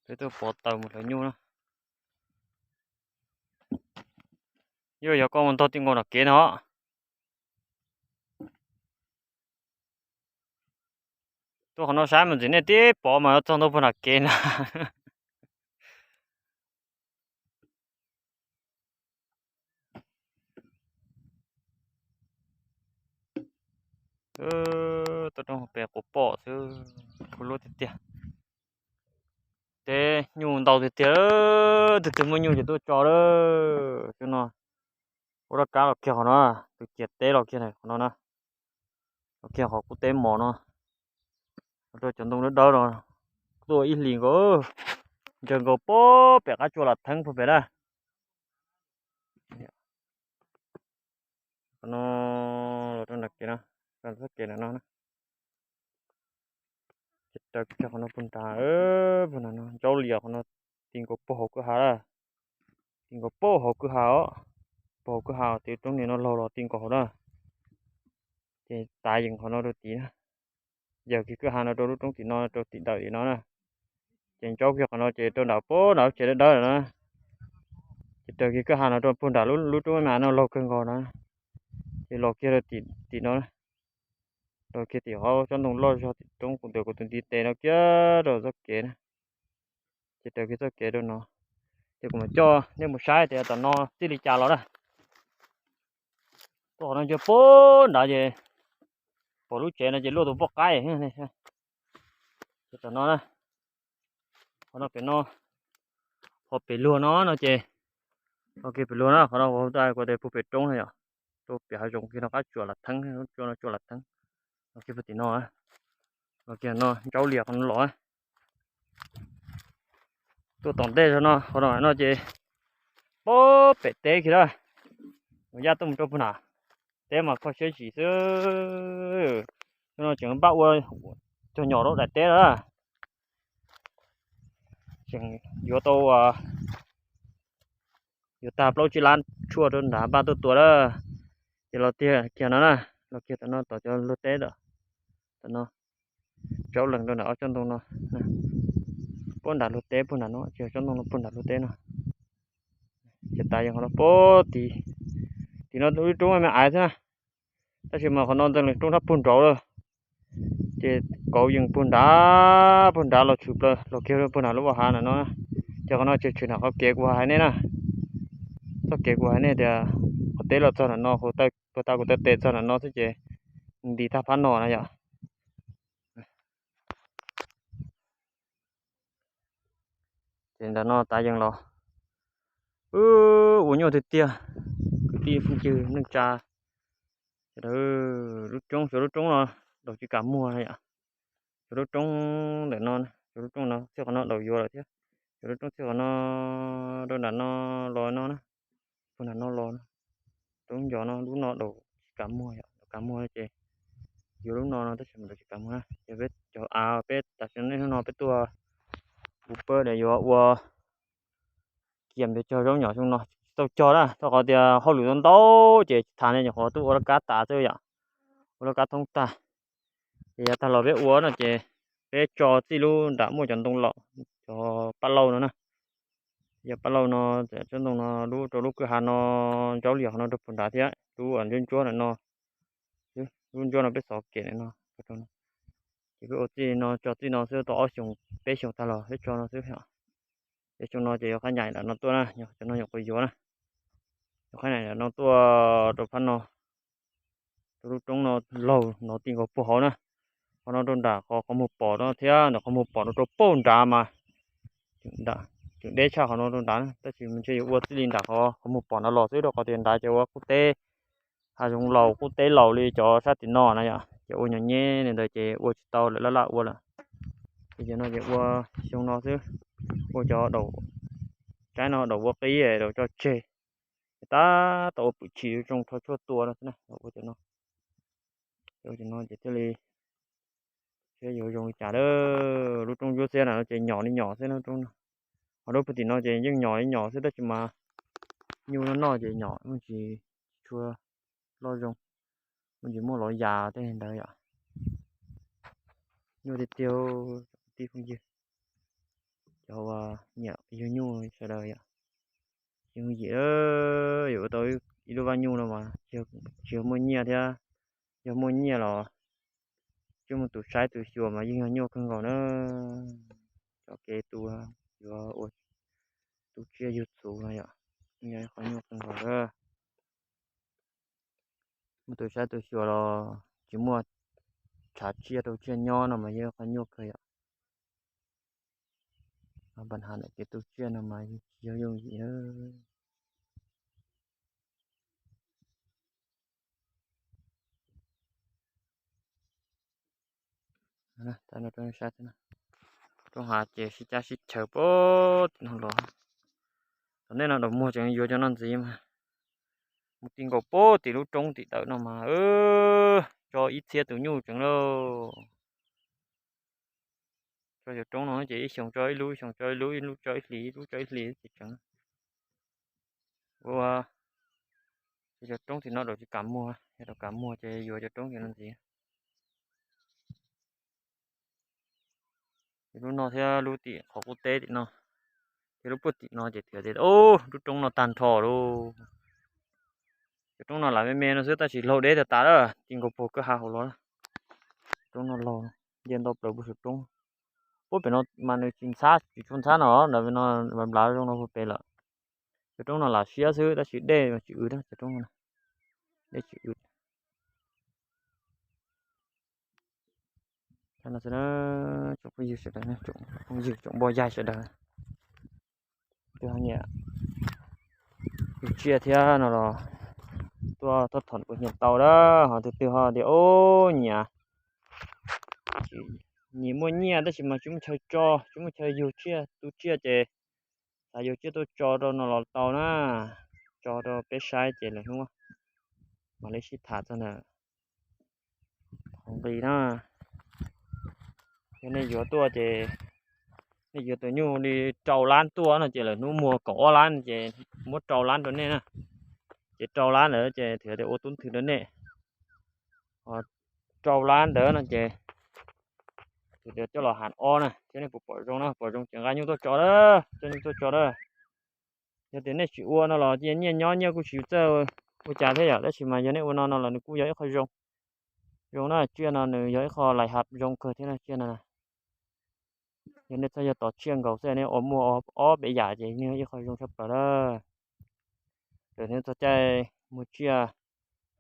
Peb tuaj pov taws mus hlawv nyuj na. Yuav yog koj mus ntog ti nkaus nram kev no. Tuaj qhov no saib mas ntxim nej tib pov mas txog ntua puag nram kev na. Tuaj roob pem quas pom xwb, kuv lub tiag tiag. Teb nyuj ntau tiag tiag, tus twg muaj nyuj ces tuaj tso lawm. Xyoo no ua laj kab los kiag qhov no, tus ciam teb los kiag qhov no na, los kiag qhov qub teb mos no, los rau cov ntoo dawb dawb no, tuaj ib hlis nkaus, ntsawg nkaus pem qab tsua Lam Theeb puag pem na. Qhov no los rau nram kev no, txoj kev nram no na. Ces raws kiag qhov no puag nrad, puag nrad no ntsaub lias qhov no, ti nkaus puag hauv kwj ha lawm. Ti nkaus puag hauv kwj ha os, puag hauv kwj ha os, tim roob niag no laug los ti nkaus hauv na. Ces tav yees qhov no rau tid na, yawg kiag kwj ha no rau lub roob tim no rau tim dawm tim no na. Ces ntsaub kiag qhov no ces rau nram puag nram lub tsev dawb dawb lawm na. Ces raws kiag kwj ha no rau puag nram lub roob me me no laug kawg nkaus na. Ces los kiag rau tim no, los kiag tim qhov tsob ntoo loj zog tim roob kuv ntawm kuv tus ntiv tes no kiag rau txoj kev na. Ces raws kiag txoj kev rau no, ces kuv mam coj nej mus saib tias tom no txij li cas los na. Tuaj qhov no ntsia puag nrad ces pom lub tsev no ces luaj tus poj qaib. Ces tom no na, qhov no pem no, qhov pem luag no no ces, qhov kiag pem luag na, qhov no kuv tias puag pem roob no yom, rau pem hav zoov kiag no qab tsua Lam Theeb, tsua no tsua Lam Theeb, los kiag puag tim no, los kiag no ntsaub lias qhov no los. Tuaj tom ntej zog no, qhov no no ces puag pem teb kiag lawm, mus yaj tuaj mus rau puag nrad, teb mas kho siab zim xwb. Xyoo no tseem npaj ua cog nyom rau daim teb lawm, tseem yuav tau, yuav tag plaub tsib lab tshuaj rau nram npaj tuaj tua lawm. Ces los tiag kiag no na, los kiag tom no tom cov luag teb lawm, tom no, tsaub lees rau nram ob tsob ntoo no, puag nram luag teb puag nram no, ces tsob ntoo no puag nram luag teb no. Ces tav yees qhov no puag tid, tim no lub roob me me aiv xwb na, tab sis mas qhov no ntxeev lees roob sab puag nraud lawm. Ces kauv yees puag nrad, puag nrad los tshwm plaws los kiag puag nram lub vaj hav ntawm no. Ces qhov no ces tshwm nram qhov kev kuv hais nej na, txoj kev kuv hais nej tias, qhov teb los txog nram no, puag ta kuv taw tes txog nram no xwb ces nti tag phab no na yom. Ces ntawm no tav yees los, ua nyuaj tiag tiag, kwv tij phooj ywg neej tsa. Lub roob, xyov lub roob no daus tsis kam muag na yom. Xyov lub roob ntawm no, xyov lub roob no txij qhov no daus yuav lawm thiab. Xyov lub roob txij qhov no rau nram no los no na, puag nram no los na. Roob ncov no lub no daus tsis kam muag yom, daus kam muag ces yuav lub no no tab sis mas daus tsis kam muag na. Ces peb cov av peb tam sim no peb tuaj puv pawg yuav ua kiag peb cog zaub nyom xyoo no tsis tau cog na, rau qhov tias hauj lwm ntau ntau ces tsis tham ne, nyuam qhuav tuaj ua laj kab tas xwb yom, ua laj kab thoob tag. Ces yav tag los peb ua no ces peb tso txij lub nram muaj cov ntoo laus, cov paj lauj no na. Yog paj lauj no, tsob ntoo no lub rau lub kwj ha no, ntsaub lias qhov no rau puag nrad thiab, lub ntsuab ntsuab ntawm no, lub ntsuab no peb xov kem ntawm no. Ces peb ua txij no tso txij no xwb tau ob xyoos peb xyoos tag los peb tso no xwb. Ces xyoo no ces yuav qhab nyaim nram no tuaj na, cov no nyuam qhuav yuav na. Yuav qhab nyaim nram no tuaj rau phab no, rau lub roob no laug no ti nkaus puag hauv na. Qhov no rau nram qhov qhov muag pom no thiab nram qhov muag pom no rau puag nrad mas tseem deb tshaj qhov no rau nrad na, tab sis ntshe yuav ua txij li nram qhov qhov muag pom no los xwb rau qhov tias nrad ces ua qub teb, hav zoov laus qub teb laus li cov sab tim no na yom, ces ua nyuag nyeb li ntawd ces ua tsis tau lawm, laj laj ua lawm. Ces no ces ua xyoo no xwb, ua cov daus tsaib no daus ua qib daus tso tseg, ces tab tom ua pwm tshis zoo rho tshuaj tua no xwb na, ua cov no. Ua cov no ces thiaj li saib yuav zoo li cas lawm. Lub roob ntsuab xiab na no ces nyom li nyom xwb na roob no. Ho lub puag tim no ces yeej nyom li nyom xwb tab sis mas nyuj noj noj ces nyom muaj tsis tshua loj zoo, muaj tsis muaj lov yas tej ntawd yom. Nyuaj tiag tiag, tij phooj ywg. cov uas nyiam yug nyuj sawv daws yom. Yooj yim, yuav ua tau ib lub vaj nyuj no mas tsis yog muaj nyiaj thiab, yog muaj nyiaj los tsis muaj tus saib tus xyuas mas yeej yog nyuaj kawg nkaus na. Cov kev tu, yuav ua tu tsiaj yug txhuv no yom, yog ib qho nyuaj kawg nkaus. Muaj tus saib tus xyuas los tsis muaj tshav tsiaj rau tsiaj nyob no mas yog ib qho nyuaj kawg yom. Pab ha ntawm kev tu tsiaj no mas tsis yog yooj yim na. Roob hav ces sib cab sib chaws puag tim no los. Tom ntej no daus muag tseem yuav cov no ntxiv mas mus ti nkaus puag tim lub roob tim tawm no mas tso ib txhiab tus nyuj tseem lauj. Tso cov roob no ces ib xyoos tso ib lub, ib xyoos tso ib lub, ib lub tso ib hlis, ib lub tso ib hlis ces tseem. Ua cov roob tim no daus tsis kam muag, yog daus kam muag ces yuav cov roob tim no ntxiv. Ces lub no thiab lub tim qhov qub teb tim no, ces lub puag tim no ces tias tias, lub roob no tag nrho lauj. Cov roob no lam me me no xwb tab sis laug deb tas tas lawm, ti nkaus puag kwj ha hauv los. Roob no laug, nce ntau plaws puag saum roob. Puag pem no mas nws tsis ntxhab, tsis tshua ntxhab no, ntawm no nplav zoo no puag pem lawm. Cov roob no lam siab xwb tab sis dej mas tsis w, cov roob no dej tsis w. Tsoom phooj ywg sawv daws, tsoom phooj ywg tsoom npoj yaig sawv daws, twg ho nyiam yug tsiaj thiab no los tuaj thov kuv nyiam tau lawm, ho twg twg ho tias ub nyiam, nyiam muaj nyiaj tab sis mas tsis muaj chaw tso, tsis muaj chaw yug tsiaj tu tsiaj ces xav yug tsiaj tuaj tso rau no los tau na, tso rau peb saib ces lwm hnub mam li sib tham txog ntawm qhov nqi na. Yog nej yuav tuaj ces nej yuav tus nyuj li rau lab tuaj no ces lwm hnub muag kaum ob lab ces muab rau lab rau nej na. Ces rau lab ntawd ces thiaj tias ua tub nthwv rau nej. Rau lab ntawd no ces thiaj tias coj los hav ob na thiab nej puas pom zoo na, pom zoo ces nqa nyuj tuaj tso lawm, coj nyuj tuaj tso lawm. Yog tias nej tsis ua no los cia nyiaj nyob nyiaj kuj tsis txawj ua cas thiab yom, tab sis mas yog nej ua no no los nws kuj yog ib qho zoo, zoo na, tsiaj no nws yog ib qho lais hab zoo kawg thiab na, tsiaj no. Yog nej txhob yog tos tsiaj nkaus xwb, nej ua muaj ob peb yam ces nws yog ib qho zoo tshaj plaws lawm. Lawm nej txog caij muag tsiaj,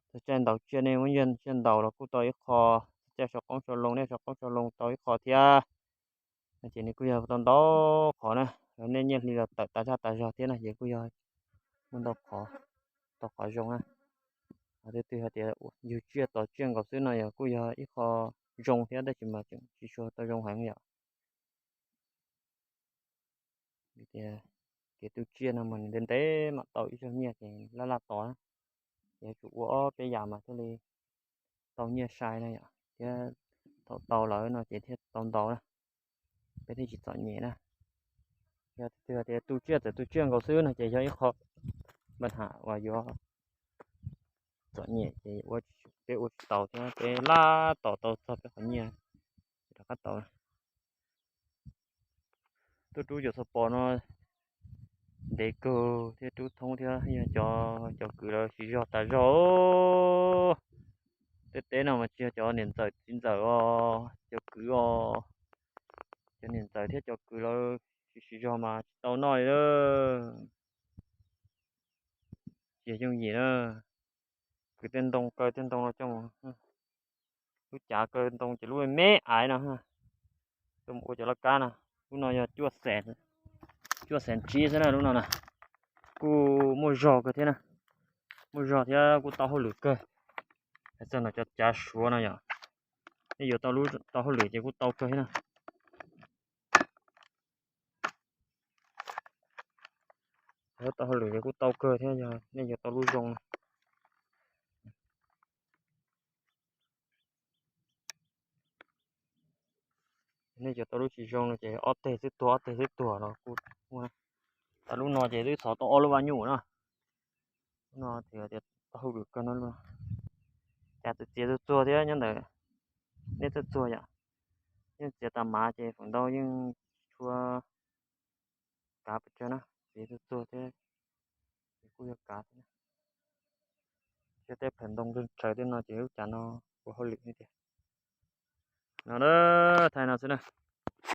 txog caij ntaus tsiaj nej muab tsiaj ntaus los kuj tau ib qho, txog caij sau qoob sau loo nej sau qoob sau loo tau ib qho thiab. No ces nws kuj yog tau ntau qhov na, nej nyiaj hli los tawm tas zaj tas zog thiab na ces kuj yog muaj ntau qhov, tau qhov zoo na. Ho twg twg hais tias yug tsiaj tos tsiaj nkaus xwb no yog kuj yog ib qho zoo thiab tab sis mas tseem tsis tshua tau zoo heev yom. Vim tias kev tu tsiaj no mas nws ntev ntev mam tau ib zaug nyiaj ces laj laj tos na. Ces yuav tsum ua ob peb yam mas thiaj li tau nyiaj sai na yom, thiab thaum tau lawm no ces thiaj tau ntau na, peb thiaj tsis txom nyem na. Yog tias tu tsiaj txawm tu tsiaj nkaus xwb no ces yog ib qho paj ham uas yuav txom nyem ces ua, peb ua tsis tau thiab, peb laj tos tau txog peb qhov nyiaj rov qab tau. Tuaj rub cov xov pos no ntev kawg thiab, rub thoob thiab, yog cov, cov kwv lawv siv zog tas zog. Tej teb no mas tsis yog cov niam ntxawm txiv ntxawm os, cov kwv os. Cov niam ntxawm thiab cov kwv lawv siv zog mas tsis tau noj li. Tsis yog yooj yim na. Kwv tej ntoo, kaw tej ntoo no coj mus, lub cav kaw ntoo ces lub me me aiv no, coj mus ua cov laj kab no. Lub no yog cuaj xees tsib xwb na, lub no na. Kuj muaj zog kawg thiab na, muaj zog thiab kuj tau hauj lwm kawg. Hais txog no cov cav suav no yom, nej yuav tau lub tau hauj lwm ces kuj tau kawg thiab na. Tau hauj lwm ces kuj tau kawg thiab, yog nej yuav tau lub zoo. Nej yuav tau lub tsis zoo no ces ob teg xwb tuag, ob teg xwb tuag los kuj muaj. Tau lub no ces twb xov tau ob lub vaj nyuj na. Lub no tias tau hauj lwm kawg no. Cas txiav txiav txuag txuag thiab nyob ntawm nej txawj txuag yom. Yeej txiav tas mav ces feem ntau yeej tsis tshua kav pes tsawg na, ces txuag txuag thiab ces kuj yog kav thiab na. Thiab tej plhaws ntoo ntsawg tsawv tej no ces ub cas no ua hauj lwm tiag. No na, thaij no xwb na.